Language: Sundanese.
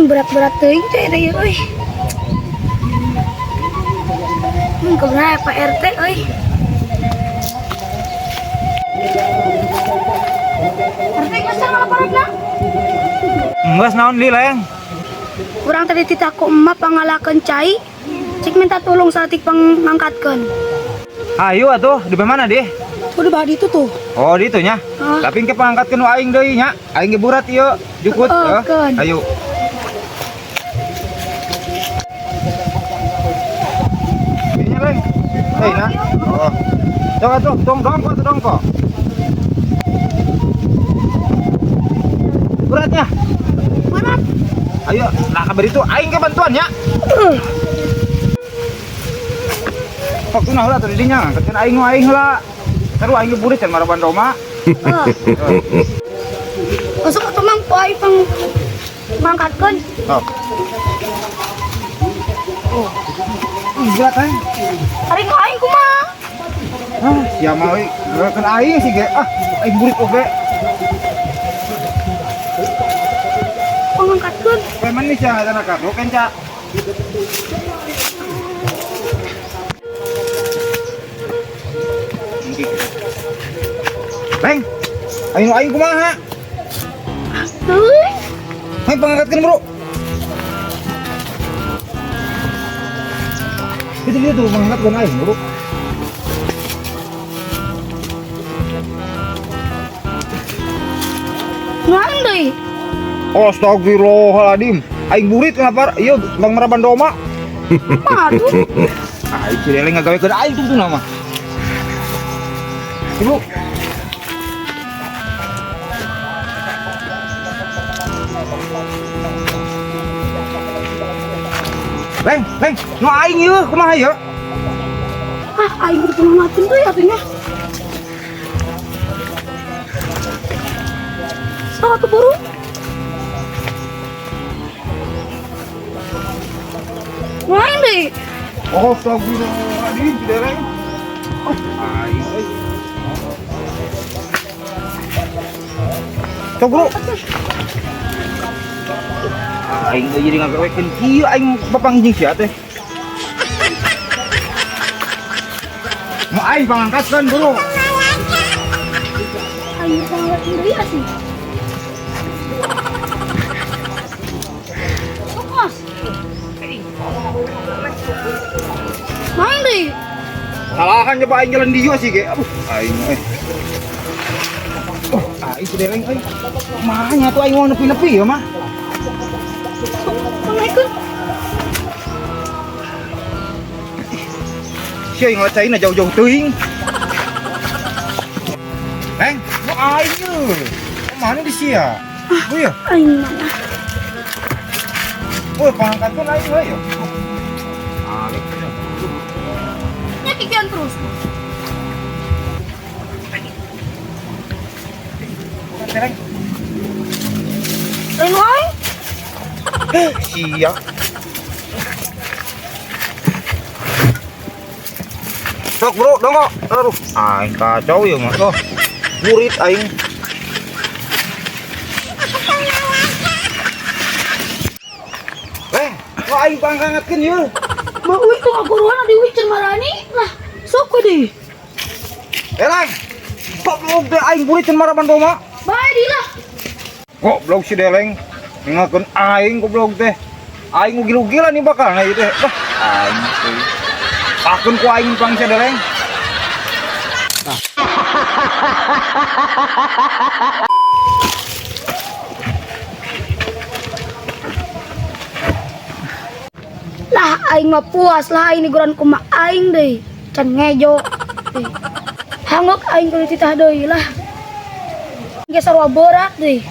Berat-berat teuing teh deui euy. Kumaha Pak RT euy. RT geus ngalaporanna. Geus naon li leng? Urang tadi titah ku emak pangalakeun cai. Cik minta tolong saeutik pangangkatkeun. Ayo atuh, di mana deh? Udah bah itu tuh. Oh, di itu nya. Ah. Tapi engke pangangkatkeun nu aing deui nya. Aing ge burat ieu, jukut. Oh, Eh, keun. Ayo. Ini leng. Hei, nah. Oh. Coba tuh, tong dongko tuh dongko. Beratnya. Berat. Ayo, nah kabar itu aing ke bantuan ya. Waktu nah heula tadi dinya ngangkatkeun aing nu aing heula. Seru aing ge burit can maraban Roma. Ah. Masuk atuh mang ku aing pang ngangkatkeun. Oh. Oh. Ih, berat aing. Ari ku aing kumaha? Ah, sia mah euy, gerakan aing sih ge. Ah, aing burit oge. Pangangkatkeun. Preman nih sia kana ka kenca. Leng, aing aing kumaha? Teuing. Aing pangangkatkeun, Bro. Itu dia tuh pangangkatkeun aing, Bro. Naon deui? Astagfirullahaladzim. Aing burit kenapa? Iya, Bang Maraban Roma. Aduh. Aing si Lele ngagawekeun aing tuh nama. Ibu. Leng, leng, nu aing ieu kumaha ieu? Ah, aing kudu pangangkatkeun deui atuh nya. Sok atuh buru. Naon deui? Astagfirullahaladzim, si Lele. Oh, aing euy. Sok bro. Aing teh jadi ngagawekeun kieu aing papanggih sia teh. Mau aing pangangkatkeun bro. Aing pangangkatkeun deui asih. Sok mas. Naon deui? Salahan coba aing jalan dieu sih ge. Aduh, aing euy. Oh, aing si Deleng euy. Kumaha nya tuh aing mau nepi-nepi ya mah. Sok pangnaikeun. Sia yang ngelacain jauh-jauh teuing. Neng, nu aing ye. Mana di sia? Oh iya. Aing mana? Oh, pangangkatkeun aing we ya. Alik. Nya kikian terus. Deleng. Lain wae. Sia. Sok bro, dongko. Aduh, aing kacau ya mah. Oh, burit aing. Eh, kok aing pangangkatkeun ieu? Mau euy tuh ngaguruan di euy can marani. Lah, sok we deui. Eh, Lang. Goblok teh aing burit can maraban Roma. Bae di lah. Goblok si Deleng. Ningalkeun aing goblok teh. Aing ugil-ugilan nih bakal nah ieu teh. Wah, aing teh. Pakeun ku aing pang si Deleng. Lah aing mah puas lah aing diguran kumaha aing deui. Can ngejo. Deui. Hangok aing kudu titah deui lah. Ge sarua berat deui.